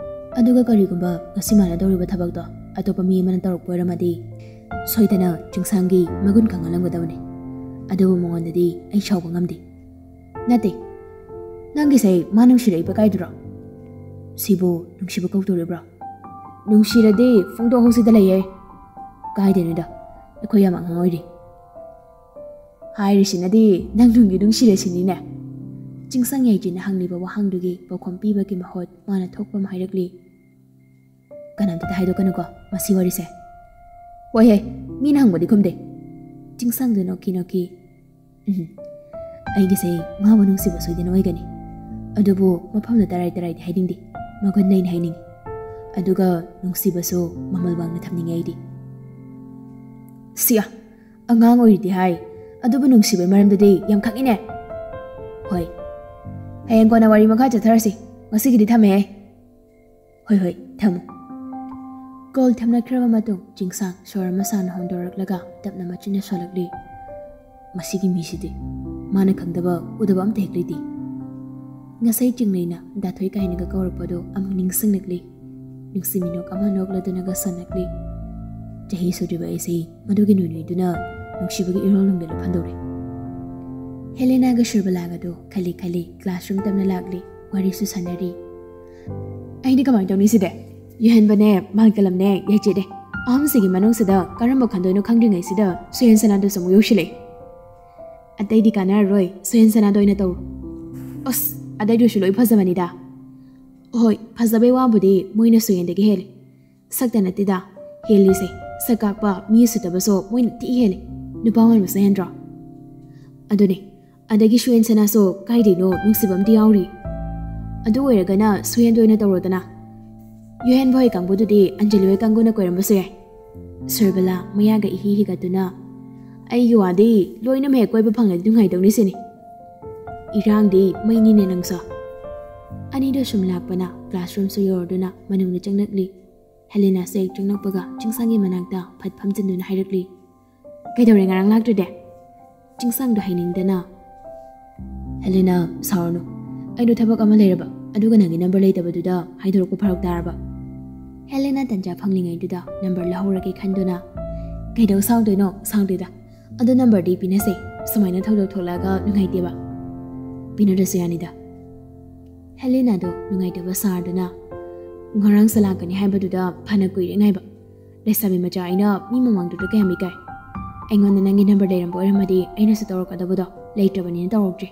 ꯑꯗꯨꯒ ꯀꯔꯤꯒꯨꯝꯕ ꯉꯁꯤ ꯃꯥꯟꯅꯗꯧꯔꯤꯕ ꯊꯕꯛꯇꯣ ꯑꯇꯣꯞꯄ ꯃꯤ ꯑꯃꯅ ꯇꯧꯔꯛꯄ ꯑꯣꯏꯔꯝꯃꯗꯤ ꯁꯣꯏꯗꯅ ꯆꯤꯡꯁꯥꯡꯒꯤ ꯃꯒꯨꯟ ꯈꯪꯍꯜꯂꯝꯒꯗꯕꯅꯤ꯫ ꯑꯗꯨꯕꯨ ꯃꯉꯣꯟꯗꯗꯤ ꯑꯩ ꯁꯥꯎꯕ ꯉꯝꯗꯦ꯫ ꯅꯠꯇꯦ, ꯅꯪꯒꯤꯁꯦ ꯃꯥ ꯅꯨꯡꯁꯤꯔꯛꯏꯕ ꯀꯥꯏꯗꯨꯔꯣ? ꯁꯤꯕꯨ ꯅꯨꯡꯁꯤꯕ ꯀꯧꯗꯣꯔꯤꯕ꯭ꯔꯣ? ꯅꯨꯡꯁꯤꯔꯗꯤ ꯐꯣꯡꯗꯣꯛꯍꯧꯁꯤꯗ ꯂꯩꯌꯦ꯫ ꯀꯥꯏꯗꯩꯅꯣꯗ, ꯑꯩꯈꯣꯏ ꯌꯥꯝ ꯑꯉꯥꯡ ꯑꯣꯏꯔꯤ꯫ ꯍꯥꯏꯔꯤꯁꯤꯅꯗꯤ ꯅꯪ ꯅꯨꯡꯗꯤ ꯅꯨꯡꯁꯤꯔꯁꯤꯅꯤꯅꯦ꯫" ꯆꯤꯡꯁꯪ ꯌꯥꯏꯖꯤꯅ ꯍꯪꯂꯤꯕ ꯋꯥꯍꯪꯗꯨꯒꯤ ꯄꯥꯎꯈꯨꯝ ꯄꯤꯕꯒꯤ ꯃꯍꯨꯠ ꯃꯥꯅ ꯊꯣꯛꯄ ꯑꯃ ꯍꯥꯏꯔꯛꯂꯤ꯫ "ꯀꯅꯥꯝꯇꯗ ꯍꯥꯏꯗꯣꯛꯀꯅꯨꯀꯣ ꯃꯁꯤ ꯋꯥꯔꯤꯁꯦ꯫" "ꯍꯣꯏꯍꯦ, ꯃꯤꯅ ꯍꯪꯕꯗꯤ ꯈꯨꯝꯗꯦ꯫" ꯆꯤꯡꯁꯪꯗꯨ ꯅꯣꯛꯈꯤ ꯅꯣꯛꯈꯤ꯫ "ꯎꯝ, ꯑꯩꯒꯤꯁꯦ ꯃꯥꯕꯨ ꯅꯨꯡꯁꯤꯕ ꯁꯣꯏꯗꯅ ꯑꯣꯏꯒꯅꯤ꯫ ꯑꯗꯨꯕꯨ ꯃꯐꯝꯗ ꯇꯔꯥꯏ ꯇꯔꯥꯏꯗꯤ ꯍꯥꯏꯅꯤꯡꯗꯦ꯫ ꯃꯒꯨꯟ ꯂꯩꯅ ꯍꯥꯏꯅꯤꯡꯉꯤ꯫ ꯑꯗꯨꯒ ꯅꯨꯡꯁꯤꯕꯁꯨ ꯃꯃꯜ ꯋꯥꯡꯅ ꯊꯝꯅꯤꯡꯉꯤ ꯑꯩꯗꯤ꯫" "ꯁꯤꯌꯥ, ꯑꯉꯥꯡ ꯑꯣꯏꯔꯤꯗꯤ ꯍꯥꯏ, ꯑꯗꯨꯕꯨ ꯅꯨꯡꯁꯤꯕꯩ ꯃꯔꯝꯗꯗꯤ ꯌꯥꯝ ꯈꯪꯉꯤꯅꯦ꯫ ꯍꯣꯏ, ꯍꯌꯦꯡ ꯀꯣꯟꯅ ꯋꯥꯔꯤ ꯃꯈꯥ ꯆꯠꯊꯔꯁꯤ꯫ ꯉꯁꯤꯒꯤꯗꯤ ꯊꯝꯃꯦꯍꯦ꯫" "ꯍꯣꯏ, ꯍꯣꯏ, ꯊꯝꯃꯨ꯫" ꯀꯣꯜ ꯊꯝꯅꯈ꯭ꯔꯕ ꯃꯇꯨꯡ ꯆꯤꯡꯁꯥꯡ ꯁꯣꯔ ꯑꯃ ꯁꯥꯡꯅ ꯍꯣꯟꯗꯣꯔꯛꯂꯒ ꯇꯞꯅ ꯃꯆꯤꯟꯅ ꯁꯣꯜꯂꯛꯂꯤ꯫ "ꯃꯁꯤꯒꯤ ꯃꯤꯁꯤꯗꯤ ꯃꯥꯅ ꯈꯪꯗꯕ ꯎꯗꯕ ꯑꯝꯇ ꯍꯦꯛ ꯂꯩꯇꯦ꯫" ꯉꯁꯥꯏ ꯆꯤꯡꯂꯩꯅ ꯗꯥꯊꯣꯏ ꯀꯥꯏꯅꯒ ꯀꯧꯔꯛꯄꯗꯣ ꯑꯃꯨꯛ ꯅꯤꯡꯁꯤꯡꯂꯛꯂꯤ꯫ ꯅꯨꯡꯁꯤ ꯃꯤꯅꯣꯛ ꯑꯃ ꯅꯣꯛꯂꯗꯨꯅꯒ ꯁꯣꯟꯅꯛꯂꯤ꯫ ꯆꯍꯤ ꯁꯨꯗ꯭ꯔꯤꯕ ꯑꯩꯁꯦ ꯃꯗꯨꯒꯤ ꯅꯣꯏꯅꯣꯏꯗꯨꯅ ꯅꯨꯡꯁꯤꯕꯒꯤ ꯏꯔꯣꯜ ꯅꯨꯡꯗ ꯂꯨꯞꯍꯟꯗꯧꯔꯦ꯫ ꯍꯦꯂꯦꯅꯥꯒ ꯁꯨꯔꯕꯂꯥꯒꯗꯣ ꯈꯜꯂꯤ ꯈꯜꯂꯤ classroom ꯇꯝꯅ ꯂꯥꯛꯂꯤ꯫ ꯋꯥꯔꯤꯁꯨ ꯁꯥꯟꯅꯔꯤ꯫ "ꯑꯩꯗꯤ ꯀꯃꯥꯏꯅ ꯇꯧꯅꯤ ꯁꯤꯗꯤ? ꯌꯨꯍꯦꯟꯕꯅꯦ, ꯃꯥꯜꯀꯂꯝꯅꯦ, ꯌꯥꯏꯆꯦꯅꯦ꯫ ꯑꯍꯨꯝꯁꯤꯒꯤ ꯃꯅꯨꯡꯁꯤꯗ ꯀꯔꯝꯕ ꯈꯟꯗꯣꯏꯅꯣ ꯈꯪꯗ꯭ꯔꯤꯉꯩꯁꯤꯗ ꯁꯨꯌꯦꯟ ꯁꯅꯥꯗꯨꯁꯨ ꯑꯃꯨꯛ ꯌꯧꯁꯤꯜꯂꯛꯏ꯫ ꯑꯇꯩꯗꯤ ꯀꯥꯟꯅꯔꯔꯣꯏ, ꯁꯨꯌꯦꯟ ꯁꯅꯥꯗꯣ ꯑꯣꯏꯅ ꯇꯧꯔꯣ꯫" "ꯑꯁ, ꯑꯇꯩꯗꯨꯁꯨ ꯂꯣꯏ ꯐꯖꯕꯅꯤꯗ꯫" "ꯍꯣꯏ, ꯐꯖꯕꯩ ꯋꯥꯕꯨꯗꯤ ꯃꯣꯏꯅ ꯁꯨꯌꯦꯟꯗꯒꯤ ꯍꯦꯜꯂꯤ꯫ ꯁꯛꯇ ꯅꯠꯇꯦꯗ ꯍꯦꯜꯂꯤꯁꯦ, ꯁꯛ ꯀꯥꯛꯄ ꯃꯤ ꯎꯁꯤꯠꯇꯕꯁꯨ ꯃꯣꯏꯅ ꯊꯤ ꯍꯦꯜꯂꯤ꯫ ꯅꯨꯄꯥ ꯃꯥꯟꯕꯁꯨ ꯍꯦꯟꯗ꯭ꯔꯣ?" "ꯑꯗꯨꯅꯦ, ꯑꯗꯒꯤ ꯁꯨꯌꯦꯟ ꯁꯅꯥꯁꯨ ꯀꯥꯏꯗꯩꯅꯣ ꯅꯨꯡꯁꯤꯕ ꯑꯝꯇ ꯌꯥꯎꯔꯤ꯫ ꯑꯗꯨ ꯑꯣꯏꯔꯒꯅ ꯁꯨꯌꯦꯟꯗꯣ ꯑꯣꯏꯅ ꯇꯧꯔꯣꯗꯅ꯫ ꯌꯨꯍꯦꯟꯕ ꯍꯣꯏ ꯀꯥꯡꯕꯨꯗꯨꯗꯤ ꯑꯟꯖꯂꯤ ꯍꯣꯏ ꯀꯥꯡꯕꯨꯅ ꯀꯣꯏꯔꯝꯕꯁꯨ ꯌꯥꯏ꯫" ꯁꯨꯔꯕꯂꯥ ꯃꯌꯥꯒ ꯏꯍꯤ ꯍꯤꯒꯠꯇꯨꯅ, "ꯑꯩꯒꯤ ꯋꯥꯗꯤ ꯂꯣꯏꯅꯃꯛ ꯍꯦꯛ ꯀꯣꯏꯕ ꯐꯪꯂꯗꯤ ꯅꯨꯡꯉꯥꯏꯗꯧꯅꯤ ꯁꯤꯅꯤ꯫ ꯏꯔꯥꯡꯗꯤ ꯃꯩꯅꯤꯅꯦ ꯅꯪꯁꯨ꯫" ꯑꯅꯤꯗꯣ ꯁꯨꯝ ꯂꯥꯛꯄꯅ classroomꯁꯨ ꯌꯧꯔꯗꯨꯅ ꯃꯅꯨꯡꯗ ꯆꯪꯂꯛꯂꯤ꯫ ꯍꯦꯂꯦꯅꯥꯁꯨ ꯍꯦꯛ ꯆꯪꯂꯛꯄꯒ ꯆꯤꯡꯁꯥꯡꯒꯤ ꯃꯅꯥꯛꯇ ꯐꯠ ꯐꯝꯖꯤꯟꯗꯨꯅ ꯍꯥꯏꯔꯛꯂꯤ, "ꯀꯩꯗꯧꯔꯦ ꯉꯔꯥꯡ ꯂꯥꯛꯇ꯭ꯔꯤꯗꯤ?" ꯆꯤꯡꯁꯥꯡꯗꯣ ꯍꯩꯅꯤꯡꯗꯅ, "ꯍꯦꯂꯦꯅꯥ, ꯁꯥꯎꯔꯅꯨ꯫ ꯑꯩꯗꯣ ꯊꯕꯛ ꯑꯃ ꯂꯩꯔꯕ, ꯑꯗꯨꯒ ꯅꯪꯒꯤ number ꯂꯩꯇꯕꯗꯨꯗ ꯍꯥꯏꯗꯣꯔꯛꯄ ꯐꯔꯛ ꯇꯥꯔꯕ꯫" ꯍꯦꯂꯦꯅꯥ ꯇꯟꯖꯥ ꯐꯪꯂꯤꯉꯩꯗꯨꯗ number ꯂꯧꯍꯧꯔꯒꯦ ꯈꯟꯗꯨꯅ, "ꯀꯩꯗꯧ ꯁꯥꯎꯗꯣꯏꯅꯣ? ꯁꯥꯎꯗꯦꯗ꯫ ꯑꯗꯣ numberꯗꯤ ꯄꯤꯅꯁꯦ꯫ ꯁꯨꯃꯥꯏꯅ ꯊꯧꯗꯣꯛ ꯊꯣꯛꯂꯛꯑꯒ ꯅꯨꯡꯉꯥꯏꯇꯦꯕ꯫ ꯄꯤꯅꯗ꯭ꯔꯁꯨ ꯌꯥꯅꯤꯗ꯫" ꯍꯦꯂꯦꯅꯥꯗꯣ ꯅꯨꯡꯉꯥꯏꯇꯕ ꯁꯥꯔꯗꯨꯅ, "ꯉꯔꯥꯡꯁꯨ ꯂꯥꯛꯀꯅꯤ ꯍꯥꯏꯕꯗꯨꯗ ꯐꯅ ꯀꯨꯏꯔꯦ ꯉꯥꯏꯕ꯫ ꯂꯩꯁꯥꯕꯤ ꯃꯆꯥ ꯑꯩꯅ ꯃꯤ ꯃꯃꯥꯡꯗꯨꯗ ꯀꯌꯥꯝ ꯏꯀꯥꯏ꯫ ꯑꯩꯉꯣꯟꯗ ꯅꯪꯒꯤ number ꯂꯩꯔꯝꯕ ꯑꯣꯏꯔꯝꯃꯗꯤ ꯑꯩꯅꯁꯨ ꯇꯧꯔꯛꯀꯗꯕꯗꯣ, ꯂꯩꯇ꯭ꯔꯕꯅꯤꯅ ꯇꯧꯔꯛꯇ꯭ꯔꯤ꯫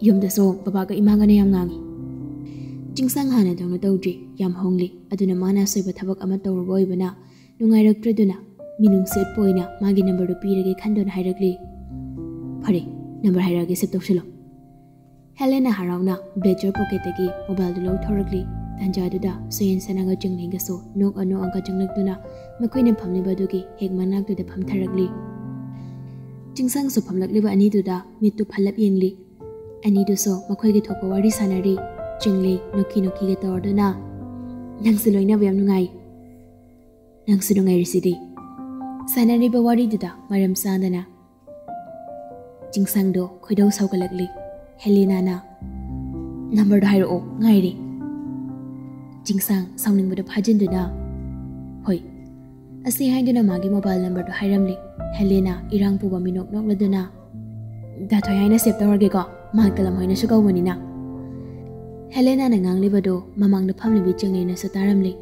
ꯌꯨꯝꯗꯁꯨ ꯕꯕꯥꯒ ꯏꯃꯥꯒꯅ ꯌꯥꯝ ꯉꯥꯡꯉꯤ꯫" ꯆꯤꯡꯁꯥꯡ ꯍꯥꯟꯅꯗꯧꯅ ꯇꯧꯗ꯭ꯔꯤ, ꯌꯥꯝ ꯍꯣꯡꯂꯤ꯫ ꯑꯗꯨꯅ ꯃꯥꯅ ꯑꯁꯣꯏꯕ ꯊꯕꯛ ꯑꯃ ꯇꯧꯔꯨꯕ ꯑꯣꯏꯕꯅ ꯅꯨꯡꯉꯥꯏꯔꯛꯇ꯭ꯔꯗꯨꯅ ꯃꯤꯅꯨꯡꯁꯤ ꯎꯠꯄ ꯑꯣꯏꯅ ꯃꯥꯒꯤ numberꯗꯨ ꯄꯤꯔꯒꯦ ꯈꯟꯗꯨꯅ ꯍꯥꯏꯔꯛꯂꯤ꯫ "ꯐꯔꯦ, number ꯍꯥꯏꯔꯛꯑꯒꯦ, save ꯇꯧꯁꯤꯜꯂꯣ꯫" ꯍꯦꯂꯦꯅꯥ ꯍꯔꯥꯎꯅ blazer pocketꯇꯒꯤ mobileꯗꯨ ꯂꯧꯊꯣꯔꯛꯂꯤ꯫ ꯇꯥꯟꯖꯥꯗꯨꯗ ꯁꯨꯌꯦꯟ ꯁꯅꯥꯒ ꯆꯤꯡꯂꯦꯟꯒꯁꯨ ꯅꯣꯛꯑ ꯅꯣꯛꯑꯒ ꯆꯪꯂꯛꯇꯨꯅ ꯃꯈꯣꯏꯅ ꯐꯝꯂꯤꯕ ꯑꯗꯨꯒꯤ ꯍꯦꯛ ꯃꯅꯥꯛꯇꯨꯗ ꯐꯝꯊꯔꯛꯂꯤ꯫ ꯆꯤꯡꯁꯥꯡꯁꯨ ꯐꯝꯂꯛꯂꯤꯕ ꯑꯅꯤꯗꯨꯗ ꯃꯤꯠꯇꯨ ꯐꯜꯂꯞ ꯌꯦꯡꯂꯤ꯫ ꯑꯅꯤꯗꯨꯁꯨ ꯃꯈꯣꯏꯒꯤ ꯊꯣꯛꯄ ꯋꯥꯔꯤ ꯁꯥꯟꯅꯔꯤ꯫ ꯆꯤꯡꯂꯦꯟ ꯅꯣꯛꯈꯤ ꯅꯣꯛꯈꯤꯒ ꯇꯧꯔꯗꯨꯅ, "ꯅꯪꯁꯦ ꯂꯣꯏꯅꯕ ꯌꯥꯝ ꯅꯨꯡꯉꯥꯏ꯫ ꯅꯪꯁꯨ ꯅꯨꯡꯉꯥꯏꯔꯤꯁꯤꯗꯤ꯫" ꯁꯥꯟꯅꯔꯤꯕ ꯋꯥꯔꯤꯗꯨꯗ ꯃꯔꯝ ꯆꯥꯗꯅ ꯆꯤꯡꯁꯥꯡꯗꯣ ꯈꯣꯏꯗꯧ ꯁꯥꯎꯒꯠꯂꯛꯂꯤ꯫ ꯍꯦꯂꯦꯅꯥꯅ, "Numberꯗꯣ ꯍꯥꯏꯔꯛꯑꯣ, ꯉꯥꯏꯔꯦ꯫" ꯆꯤꯡꯁꯥꯡ ꯁꯥꯎꯅꯤꯡꯕꯗ ꯐꯥꯖꯤꯟꯗꯨꯅ, "ꯍꯣꯏ, ꯑꯁꯤ ꯍꯥꯏꯗꯨꯅ ꯃꯥꯒꯤ ꯃꯣꯕꯥꯏꯜ ꯅꯝꯕꯔꯗꯨ ꯍꯥꯏꯔꯝꯂꯤ꯫ ꯍꯦꯂꯦꯅꯥ ꯏꯔꯥꯡ ꯄꯨꯕ ꯃꯤꯅꯣꯛ ꯅꯣꯛꯂꯗꯨꯅ, "ꯗꯥ ꯊꯣꯏ ꯍꯥꯏꯅ ꯁꯦꯚ ꯇꯧꯔꯒꯦꯀꯣ, ꯃꯥ ꯀꯂꯝ ꯍꯣꯏꯅꯁꯨ ꯀꯧꯕꯅꯤꯅ"꯫ ꯍꯦꯂꯦꯅꯥꯅ ꯉꯥꯡꯂꯤꯕꯗꯨ ꯃꯃꯥꯡꯗ ꯐꯝꯂꯤꯕꯤ ꯆꯤꯡꯂꯩꯅꯁꯨ ꯇꯥꯔꯝꯂꯤ꯫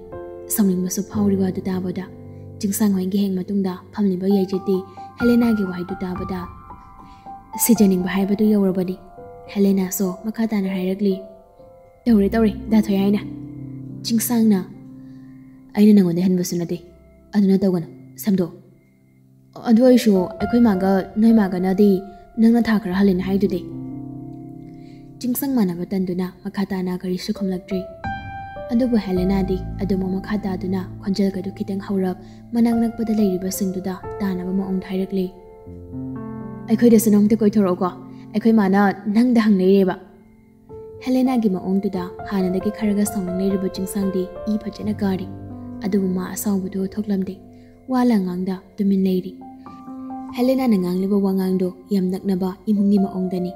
ꯁꯥꯎꯅꯤꯡꯕꯁꯨ ꯐꯥꯎꯔꯤꯕ ꯑꯗꯨ ꯇꯥꯕꯗ ꯆꯤꯡꯁꯥꯡ ꯍꯣꯏꯒꯤ ꯍꯦꯛ ꯃꯇꯨꯡꯗ ꯐꯝꯂꯤꯕ ꯌꯥꯏꯖꯦꯠꯇꯤ ꯍꯦꯂꯦꯅꯥꯒꯤ ꯋꯥꯍꯩꯗꯨ ꯇꯥꯕꯗ ꯁꯤꯖꯅꯤꯡꯕ ꯍꯥꯏꯕꯗꯨ ꯌꯧꯔꯕꯅꯤ꯫ ꯍꯦꯂꯦꯅꯥꯁꯨ ꯃꯈꯥ ꯇꯥꯅ ꯍꯥꯏꯔꯛꯂꯤ, "ꯇꯧꯔꯦ, ꯇꯧꯔꯦ, ꯗꯥ ꯊꯣꯏ ꯍꯥꯏꯅ"꯫ ꯆꯤꯡꯁꯥꯡꯅ, "ꯑꯩꯅ ꯅꯪꯉꯣꯟꯗ ꯍꯦꯟꯕꯁꯨ ꯅꯠꯇꯦ, ꯑꯗꯨꯅ ꯇꯧꯒꯅꯨ, ꯁꯦꯝꯗꯣꯛꯑꯣ꯫ ꯑꯗꯨ ꯑꯣꯏꯔꯁꯨ ꯑꯩꯈꯣꯏ ꯃꯥꯒ ꯅꯣꯏ ꯃꯥꯒꯅꯗꯤ ꯅꯪꯅ ꯊꯥ ꯈꯔ ꯍꯜꯂꯦꯅ ꯍꯥꯏꯗꯨꯗꯤ"꯫ ꯆꯤꯡꯁꯥꯡ ꯃꯥꯟꯅꯕ ꯇꯟꯗꯨꯅ ꯃꯈꯥ ꯇꯥꯅ ꯀꯔꯤꯁꯨ ꯈꯨꯝꯂꯛꯇ꯭ꯔꯤ꯫ ꯑꯗꯨꯕꯨ ꯍꯦꯂꯦꯅꯥꯗꯤ ꯑꯗꯨꯃꯛ ꯃꯈꯥ ꯇꯥꯗꯨꯅ ꯈꯣꯟꯖꯦꯜꯒꯗꯨ ꯈꯤꯇꯪ ꯍꯧꯔꯞ ꯃꯅꯥꯛ ꯅꯛꯄꯗ ꯂꯩꯔꯤꯕꯁꯤꯡꯗꯨꯗ ꯇꯥꯅꯕ ꯃꯑꯣꯡꯗ ꯍꯥꯏꯔꯛꯂꯤ, "ꯑꯩꯈꯣꯏꯗꯁꯨ ꯅꯣꯡꯇ ꯀꯣꯏꯊꯣꯔꯛꯎꯀꯣ, ꯑꯩꯈꯣꯏ ꯃꯥꯅ ꯅꯪꯗ ꯍꯪ ꯂꯩꯔꯦꯕ"꯫ ꯍꯦꯂꯦꯅꯥꯒꯤ ꯃꯑꯣꯡꯗꯨꯗ ꯍꯥꯟꯅꯗꯒꯤ ꯈꯔꯒ ꯁꯥꯎꯅꯤꯡ ꯂꯩꯔꯤꯕ ꯆꯤꯡꯁꯥꯡꯗꯤ ꯏ ꯐꯖꯅ ꯀꯥꯔꯤ꯫ ꯑꯗꯨꯕꯨ ꯃꯥ ꯑꯁꯥꯎꯕꯗꯨ ꯊꯣꯛꯂꯝꯗꯦ꯫ ꯋꯥ ꯂꯥꯡꯉꯥꯡꯗ ꯇꯨꯃꯤꯟ ꯂꯩꯔꯤ꯫ ꯍꯦꯂꯦꯅꯥꯅ ꯉꯥꯡꯂꯤꯕ ꯋꯥꯉꯥꯡꯗꯣ ꯌꯥꯝ ꯅꯛꯅꯕ ꯏꯃꯨꯡꯒꯤ ꯃꯑꯣꯡꯗꯅꯤ꯫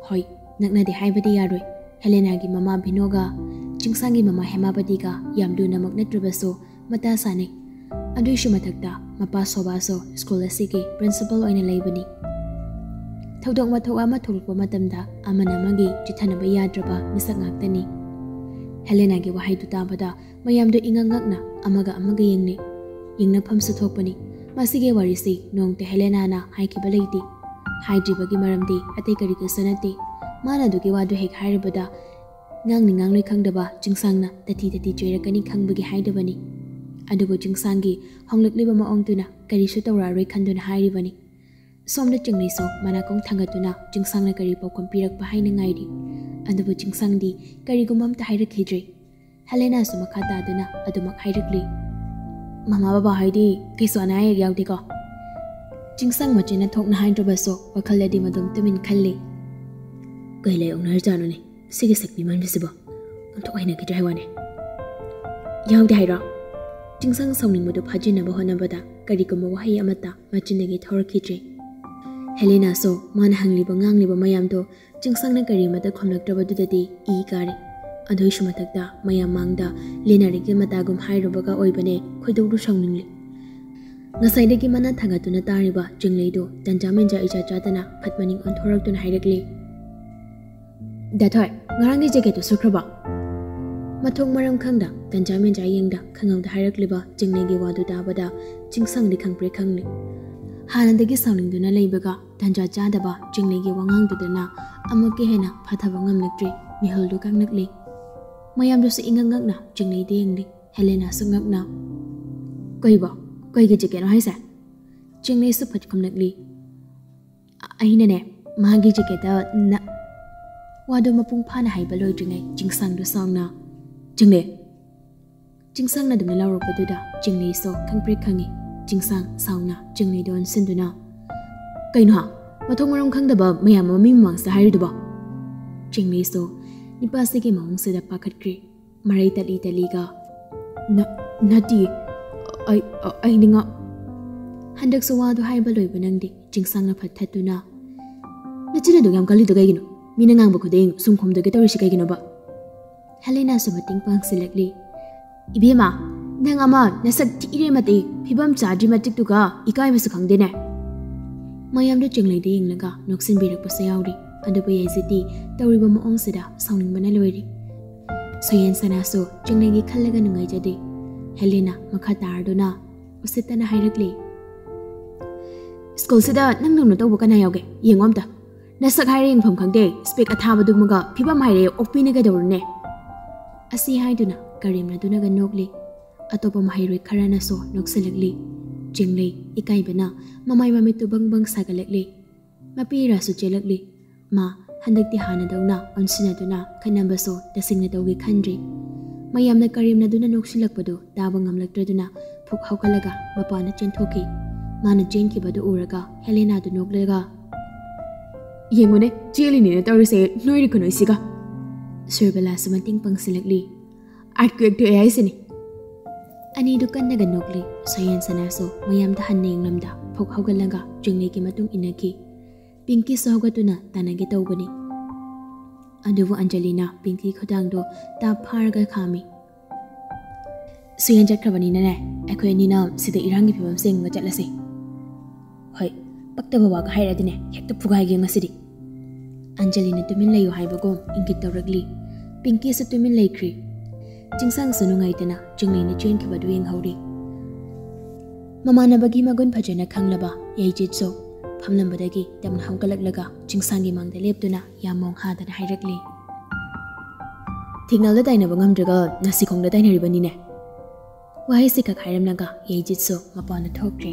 ꯍꯣꯏ, ꯅꯛꯅꯗꯦ ꯍꯥꯏꯕꯗꯤ ꯌꯥꯔꯣꯏ꯫ ꯍꯦꯂꯦꯅꯥꯒꯤ ꯃꯃꯥ ꯚꯤꯅꯣꯒ ꯆꯤꯡꯁꯥꯡꯒꯤ ꯃꯃꯥ ꯍꯦꯃꯥꯕꯗꯤꯒ ꯌꯥꯝ ꯂꯨꯅꯃꯛ ꯅꯠꯇ꯭ꯔꯕꯁꯨ ꯃꯇꯥ ꯁꯥꯅꯩ꯫ ꯑꯗꯨꯏꯁꯨ ꯃꯊꯛꯇ ꯃꯄꯥ ꯁꯣꯕꯥꯁꯨ ꯁ꯭ꯀꯨꯜ ꯑꯁꯤꯒꯤ ꯄ꯭ꯔꯤꯟꯁꯤꯄꯜ ꯑꯣꯏꯅ ꯂꯩꯕꯅꯤ꯫ ꯊꯧꯗꯣꯛ ꯋꯥꯊꯣꯛ ꯑꯃ ꯊꯣꯛꯂꯛꯄ ꯃꯇꯝꯗ ꯑꯃꯅ ꯑꯃꯒꯤ ꯆꯤꯠꯊꯅꯕ ꯌꯥꯗ꯭ꯔꯕ ꯃꯤꯁꯛ ꯉꯥꯛꯇꯅꯤ꯫ ꯍꯦꯂꯦꯅꯥꯒꯤ ꯋꯥꯍꯩꯗꯨ ꯇꯥꯕꯗ ꯃꯌꯥꯝꯗꯨ ꯏꯉꯛ ꯉꯛꯅ ꯑꯃꯒ ꯑꯃꯒ ꯌꯦꯡꯅꯩ꯫ ꯌꯦꯡꯅꯐꯝꯁꯨ ꯊꯣꯛꯄꯅꯤ꯫ ꯃꯁꯤꯒꯤ ꯋꯥꯔꯤꯁꯤ ꯅꯣꯡꯇ ꯍꯦꯂꯦꯅꯥꯅ ꯍꯥꯏꯈꯤꯕ ꯂꯩꯇꯦ꯫ ꯍꯥꯏꯗ꯭ꯔꯤꯕꯒꯤ ꯃꯔꯝꯗꯤ ꯑꯇꯩ ꯀꯔꯤꯒꯤꯁꯨ ꯅꯠꯇꯦ꯫ ꯃꯥꯅ ꯑꯗꯨꯒꯤ ꯋꯥꯗꯨ ꯍꯦꯛ ꯍꯥꯏꯔꯨꯕꯗ ꯉꯥꯡꯅꯤ ꯉꯥꯡꯂꯣꯏ ꯈꯪꯗꯕ ꯆꯤꯡꯁꯥꯡꯅ ꯇꯊꯤ ꯇꯊꯤ ꯆꯩꯔꯛꯀꯅꯤ ꯈꯪꯕꯒꯤ ꯍꯥꯏꯗꯕꯅꯤ꯫ ꯑꯗꯨꯕꯨ ꯆꯤꯡꯁꯥꯡꯒꯤ ꯍꯣꯡꯂꯛꯂꯤꯕ ꯃꯑꯣꯡꯗꯨꯅ ꯀꯔꯤꯁꯨ ꯇꯧꯔꯛꯑꯔꯣꯏ ꯈꯟꯗꯨꯅ ꯍꯥꯏꯔꯤꯕꯅꯤ꯫ ꯁꯣꯝꯗ ꯆꯤꯡꯂꯩꯁꯨ ꯃꯅꯥꯀꯣꯡ ꯊꯥꯡꯒꯠꯇꯨꯅ ꯆꯤꯡꯁꯥꯡꯅ ꯀꯔꯤ ꯄꯥꯎꯈꯨꯝ ꯄꯤꯔꯛꯄ ꯍꯥꯏꯅ ꯉꯥꯏꯔꯤ꯫ ꯑꯗꯨꯕꯨ ꯆꯤꯡꯁꯥꯡꯗꯤ ꯀꯔꯤꯒꯨꯝꯕ ꯑꯝꯇ ꯍꯥꯏꯔꯛꯈꯤꯗ꯭ꯔꯤ꯫ ꯍꯦꯂꯦꯅꯥꯁꯨ ꯃꯈꯥ ꯇꯥꯗꯨꯅ ꯑꯗꯨꯃꯛ ꯍꯥꯏꯔꯛꯂꯤ, "ꯃꯃꯥ ꯕꯕꯥ ꯍꯣꯏꯗꯤ ꯀꯩꯁꯨ ꯑꯅꯥ ꯑꯌꯦꯛ ꯌꯥꯎꯗꯦꯀꯣ?" ꯆꯤꯡꯁꯥꯡ ꯃꯆꯤꯟꯅ ꯊꯣꯛꯅ ꯍꯥꯏꯗ꯭ꯔꯕꯁꯨ ꯋꯥꯈꯜꯗꯗꯤ ꯃꯗꯨꯝ ꯇꯨꯃꯤꯟ ꯈꯜꯂꯤ꯫ "ꯀꯩ ꯂꯩ ꯑꯣꯛꯅꯔꯖꯥꯠꯅꯣꯅꯦ ꯁꯤꯒꯤ ꯁꯛꯇꯤ ꯃꯥꯟꯕꯤꯁꯤꯕꯣ? ꯑꯣꯟꯊꯣꯛ ꯍꯩꯅꯈꯤꯗ꯭ꯔꯦ ꯍꯥꯏ ꯋꯥꯅꯦ꯫ ꯌꯥꯎꯗꯦ ꯍꯥꯏꯔꯣ?" ꯆꯤꯡꯁꯥꯡ ꯁꯥꯎꯅꯤꯡꯕꯗꯨ ꯐꯥꯖꯤꯟꯅꯕ ꯍꯣꯠꯅꯕꯗ ꯀꯔꯤꯒꯨꯝꯕ ꯋꯥꯍꯩ ꯑꯃꯠꯇ ꯃꯆꯤꯟꯗꯒꯤ ꯊꯣꯔꯛꯈꯤꯗ꯭ꯔꯦ꯫ ꯍꯦꯂꯦꯅꯥꯁꯨ ꯃꯥꯅ ꯍꯪꯂꯤꯕ ꯉꯥꯡꯂꯤꯕ ꯃꯌꯥꯝꯗꯣ ꯆꯤꯡꯁꯥꯡꯅ ꯀꯔꯤꯃꯠꯇ ꯈꯨꯝꯂꯛꯇ꯭ꯔꯕꯗꯨꯗꯗꯤ ꯏ ꯀꯥꯔꯦ꯫ ꯑꯗꯨꯏꯁꯨ ꯃꯊꯛꯇ ꯃꯌꯥꯝ ꯃꯥꯡꯗ ꯂꯦꯅꯥꯔꯤꯒꯤ ꯃꯇꯥꯒꯨꯝ ꯍꯥꯏꯔꯨꯕꯒ ꯑꯣꯏꯕꯅꯦ ꯈꯣꯏꯗꯧꯗꯨ ꯁꯥꯎꯅꯤꯡꯂꯤ꯫ ꯉꯁꯥꯏꯗꯒꯤ ꯃꯅꯥ ꯊꯥꯡꯒꯠꯇꯨꯅ ꯇꯥꯔꯤꯕ ꯆꯤꯡꯂꯩꯗꯨ ꯇꯟꯖꯥ ꯃꯦꯟꯖꯥ ꯏꯆꯥ ꯆꯥꯗꯅ ꯐꯠ ꯃꯅꯤꯡ ꯑꯣꯟꯊꯣꯔꯛꯇꯨꯅ ꯍꯥꯏꯔꯛꯂꯤ, "ꯗꯥꯊꯣꯏ, ꯉꯔꯥꯡꯒꯤ ꯖꯦꯀꯦꯠꯇꯨ ꯁꯨꯈ꯭ꯔꯕꯣ?" ꯃꯊꯣꯡ ꯃꯔꯝ ꯈꯪꯗ ꯇꯟꯖꯥ ꯃꯦꯟꯖꯥ ꯌꯦꯡꯗ ꯈꯪꯍꯧꯗ ꯍꯥꯏꯔꯛꯂꯤꯕ ꯆꯤꯡꯂꯩꯒꯤ ꯋꯥꯗꯨ ꯇꯥꯕꯗ ꯆꯤꯡꯁꯥꯡꯗꯤ ꯈꯪꯄ꯭ꯔꯦꯛ ꯈꯪꯂꯤ꯫ ꯍꯥꯟꯅꯗꯒꯤ ꯁꯥꯎꯅꯤꯡꯗꯨꯅ ꯂꯩꯕꯒ ꯇꯟꯖꯥ ꯆꯥꯗꯕ ꯆꯤꯡꯂꯩꯒꯤ ꯋꯥꯉꯥꯡꯗꯨꯗꯅ ꯑꯃꯨꯛꯀ ꯍꯦꯟꯅ ꯐꯥꯊꯕ ꯉꯝꯂꯛꯇ꯭ꯔꯤ꯫ ꯃꯤꯍꯨꯜꯗꯨ ꯀꯪꯂꯛꯂꯤ꯫ ꯃꯌꯥꯝꯗꯨꯁꯨ ꯏꯉꯛ ꯉꯛꯅ ꯆꯤꯡꯂꯩꯗ ꯌꯦꯡꯂꯤ꯫ ꯍꯦꯂꯦꯅꯥꯁꯨ ꯉꯛꯅ, "ꯀꯩꯕꯣ? ꯀꯩꯒꯤ ꯖꯦꯀꯦꯠꯅꯣ ꯍꯥꯏꯁꯦ?" ꯆꯤꯡꯂꯩꯁꯨ ꯐꯠ ꯈꯨꯝꯂꯛꯂꯤ, "ꯑ-, ꯑꯩꯅꯅꯦ, ꯃꯥꯒꯤ ꯖꯦꯀꯦꯠꯇ ꯅ-," ꯋꯥꯗꯨ ꯃꯄꯨꯡ ꯐꯥꯅ ꯍꯥꯏꯕ ꯂꯣꯏꯗ꯭ꯔꯤꯉꯩ ꯆꯤꯡꯁꯥꯡꯗꯨ ꯁꯥꯎꯅ, "ꯆꯤꯡꯂꯩ!" ꯆꯤꯡꯁꯥꯡꯅ ꯑꯗꯨꯝꯅ ꯂꯥꯎꯔꯛꯄꯗꯨꯗ ꯆꯤꯡꯂꯩꯁꯨ ꯈꯪꯄ꯭ꯔꯦꯛ ꯈꯪꯉꯤ꯫ ꯆꯤꯡꯁꯥꯡ ꯁꯥꯎꯅ ꯆꯤꯡꯂꯩꯗ ꯑꯣꯟꯁꯤꯟꯗꯨꯅ, "ꯀꯩꯅꯣ ꯍꯥ? ꯃꯊꯣꯡ ꯃꯔꯝ ꯈꯪꯗꯕ ꯃꯌꯥꯝ ꯑꯃ ꯃꯤ ꯃꯃꯥꯡꯁꯤꯗ ꯍꯥꯏꯔꯤꯗꯨꯕꯣ?" ꯆꯤꯡꯂꯩꯁꯨ ꯅꯤꯄꯥꯁꯤꯒꯤ ꯃꯑꯣꯡꯁꯤꯗ ꯄꯥꯈꯠꯈ꯭ꯔꯦ꯫ ꯃꯔꯩ ꯇꯠꯂꯤ ꯇꯠꯂꯤꯒ, "ꯅ-, ꯅꯠꯇꯤꯌꯦ꯫ ꯑꯩ, ꯑ-, ꯑꯩꯗꯤ ꯉꯥ-," ꯍꯟꯗꯛꯁꯨ ꯋꯥꯗꯨ ꯍꯥꯏꯕ ꯂꯣꯏꯕ ꯅꯪꯗꯦ꯫ ꯆꯤꯡꯁꯥꯡꯅ ꯐꯠ ꯊꯠꯇꯨꯅ, "ꯅꯆꯤꯟ ꯑꯗꯨꯛ ꯌꯥꯝ ꯀꯜꯂꯤꯗꯣ ꯀꯩꯒꯤꯅꯣ? ꯃꯤꯅ ꯉꯥꯡꯕ ꯈꯨꯗꯤꯡ ꯁꯨꯝ ꯈꯨꯝꯗꯣꯛꯀꯦ ꯇꯧꯔꯤꯁꯤ ꯀꯩꯒꯤꯅꯣꯕ?" ꯍꯦꯂꯦꯅꯥꯁꯨ ꯃꯇꯦꯡ ꯄꯥꯡꯁꯤꯜꯂꯛꯂꯤ꯫ "ꯏꯕꯦꯝꯃ, ꯅꯪ ꯑꯃ ꯅꯁꯛ ꯊꯤꯔꯦ ꯃꯇꯤꯛ, ꯐꯤꯕꯝ ꯆꯥꯗ꯭ꯔꯤ ꯃꯇꯤꯛꯇꯨꯒ ꯏꯀꯥꯏꯕꯁꯨ ꯈꯪꯗꯦꯅꯦ?" ꯃꯌꯥꯝꯗꯣ ꯆꯤꯡꯂꯩꯗ ꯌꯦꯡꯂꯒ ꯅꯣꯛꯁꯤꯟꯕꯤꯔꯛꯄꯁꯨ ꯌꯥꯎꯔꯤ꯫ ꯑꯗꯨꯕꯨ ꯌꯥꯏꯖꯗꯤ ꯇꯧꯔꯤꯕ ꯃꯑꯣꯡꯁꯤꯗ ꯁꯥꯎꯅꯤꯡꯕꯅ ꯂꯣꯏꯔꯤ꯫ ꯁꯣꯌꯦꯟ ꯁꯅꯥꯁꯨ ꯆꯤꯡꯂꯩꯒꯤ ꯈꯜꯂꯒ ꯅꯨꯡꯉꯥꯏꯖꯗꯦ꯫ ꯍꯦꯂꯦꯅꯥ ꯃꯈꯥ ꯇꯥꯔꯗꯨꯅ ꯎꯁꯤꯠꯇꯅ ꯍꯥꯏꯔꯛꯂꯤ, "ꯁ꯭ꯀꯨꯜꯁꯤꯗ ꯅꯪꯗꯧꯅ ꯇꯧꯕ ꯀꯅꯥ ꯌꯥꯎꯒꯦ? ꯌꯦꯡꯉꯣ ꯑꯝꯇ꯫ ꯅꯁꯛ ꯍꯥꯏꯔꯦ ꯌꯦꯡꯐꯝ ꯈꯪꯗꯦ, ꯁ꯭ꯄꯦꯛ ꯑꯊꯥꯕꯗꯨꯃꯒ ꯐꯤꯕꯝ ꯍꯥꯏꯔꯦ ꯑꯣꯛꯄꯤꯅ ꯀꯩꯗꯧꯔꯨꯅꯦ?" ꯑꯁꯤ ꯍꯥꯏꯗꯨꯅ ꯀꯔꯦꯝꯅꯗꯨꯅꯒ ꯅꯣꯛꯂꯤ꯫ ꯑꯇꯣꯞꯄ ꯃꯍꯩꯔꯣꯏ ꯈꯔꯅꯁꯨ ꯅꯣꯛꯁꯤꯜꯂꯛꯂꯤ꯫ ꯆꯤꯡꯂꯩ ꯏꯀꯥꯏꯕꯅ ꯃꯃꯥꯏ ꯃꯃꯤꯠꯇꯨ ꯕꯪ ꯕꯪ ꯁꯥꯒꯠꯂꯛꯂꯤ꯫ ꯃꯄꯤ ꯏꯔꯥꯁꯨ ꯆꯦꯜꯂꯛꯂꯤ꯫ ꯃꯥ ꯍꯟꯗꯛꯇꯤ ꯍꯥꯟꯅꯗꯧꯅ ꯑꯣꯟꯁꯤꯟꯅꯗꯨꯅ ꯈꯠꯅꯕꯁꯨ ꯇꯁꯦꯡꯅ ꯇꯧꯒꯦ ꯈꯟꯗ꯭ꯔꯤ꯫ ꯃꯌꯥꯝꯅ ꯀꯔꯦꯝꯅꯗꯨꯅ ꯅꯣꯛꯁꯤꯜꯂꯛꯄꯗꯨ ꯇꯥꯕ ꯉꯝꯂꯛꯇ꯭ꯔꯗꯨꯅ ꯐꯨꯛ ꯍꯧꯒꯠꯂꯒ ꯃꯄꯥꯟꯗ ꯆꯦꯟꯊꯣꯛꯈꯤ꯫ ꯃꯥꯅ ꯆꯦꯟꯈꯤꯕꯗꯨ ꯎꯔꯒ ꯍꯦꯂꯦꯅꯥꯗꯨ ꯅꯣꯛꯂꯒ, "ꯌꯦꯡꯉꯨꯅꯦ, ꯆꯦꯜꯂꯤꯅꯦꯅ ꯇꯧꯔꯤꯁꯦ, ꯅꯣꯏꯔꯤ ꯈꯨꯅꯣꯏꯁꯤꯒ!" ꯁꯨꯔꯕꯂꯥꯁꯨ ꯃꯇꯦꯡ ꯄꯥꯡꯁꯤꯜꯂꯛꯂꯤ꯫ "ꯑꯥꯔꯠꯀ꯭ꯋꯦꯛ ꯊꯣꯛꯑꯦ ꯍꯥꯏꯁꯤꯅꯤ!" ꯑꯅꯤꯗꯨ ꯀꯟꯅꯒ ꯅꯣꯛꯂꯤ꯫ ꯁꯣꯌꯦꯟ ꯁꯅꯥꯁꯨ ꯃꯌꯥꯝꯗ ꯍꯟꯅ ꯌꯦꯡꯂꯝꯗ ꯐꯨꯛ ꯍꯧꯒꯠꯂꯒ ꯆꯤꯡꯂꯩꯒꯤ ꯃꯇꯨꯡ ꯏꯟꯅꯈꯤ꯫ ꯄꯤꯡꯀꯤꯁꯨ ꯍꯧꯒꯠꯇꯨꯅ ꯇꯥꯟꯅꯒꯦ ꯇꯧꯕꯅꯤ꯫ ꯑꯗꯨꯕꯨ ꯑꯟꯖꯂꯤꯅ ꯄꯤꯡꯀꯤ ꯈꯨꯗꯥꯡꯗꯣ ꯇꯥꯞ ꯐꯥꯔꯒ ꯈꯥꯝꯃꯤ꯫ ꯁꯨꯌꯦꯟ ꯆꯠꯈ꯭ꯔꯕꯅꯤꯅꯅꯦ, ꯑꯩꯈꯣꯏ ꯑꯅꯤꯅ ꯁꯤꯗ ꯏꯔꯥꯡꯒꯤ ꯐꯤꯕꯝ ꯁꯦꯡꯉꯒ ꯆꯠꯂꯁꯦ꯫ ꯍꯣꯏ, ꯄꯛꯇꯕ ꯋꯥꯒ ꯍꯥꯏꯔꯛꯑꯗꯤꯅꯦ, ꯍꯦꯛꯇ ꯐꯨꯒꯥꯏꯒꯦ ꯉꯁꯤꯗꯤ꯫ ꯑꯟꯖꯂꯤꯅ ꯇꯨꯃꯤꯟ ꯂꯩꯌꯨ ꯍꯥꯏꯕꯒꯨꯝ ꯏꯪꯒꯤꯠ ꯇꯧꯔꯛꯂꯤ꯫ ꯄꯤꯡꯀꯤꯁꯨ ꯇꯨꯃꯤꯟ ꯂꯩꯈ꯭ꯔꯤ꯫ ꯆꯤꯡꯁꯥꯡꯁꯨ ꯅꯨꯡꯉꯥꯏꯇꯅ ꯆꯤꯡꯂꯩꯅ ꯆꯦꯟꯈꯤꯕꯗꯨ ꯌꯦꯡꯍꯧꯔꯤ꯫ ꯃꯃꯥꯟꯅꯕꯒꯤ ꯃꯒꯨꯟ ꯐꯖꯅ ꯈꯪꯂꯕ ꯌꯩꯖꯤꯠꯁꯨ ꯐꯝꯂꯝꯕꯗꯒꯤ ꯇꯞꯅ ꯍꯧꯒꯠꯂꯛꯂꯒ ꯆꯤꯡꯁꯥꯡꯒꯤ ꯃꯥꯡꯗ ꯂꯦꯞꯇꯨꯅ ꯌꯥꯝ ꯃꯣꯡ ꯍꯥꯗꯅ ꯍꯥꯏꯔꯛꯂꯤ꯫ ꯊꯤꯛꯅꯜꯗ ꯇꯥꯏꯅꯕ ꯉꯝꯗ꯭ꯔꯒ ꯅꯥꯁꯤꯈꯣꯡꯗ ꯇꯥꯏꯅꯔꯤꯕꯅꯤꯅꯦ꯫ ꯋꯥꯍꯩꯁꯤ ꯈꯛ ꯍꯥꯏꯔꯝꯂꯒ ꯌꯩꯖꯤꯠꯁꯨ ꯃꯄꯥꯟꯗ ꯊꯣꯛꯈ꯭ꯔꯦ꯫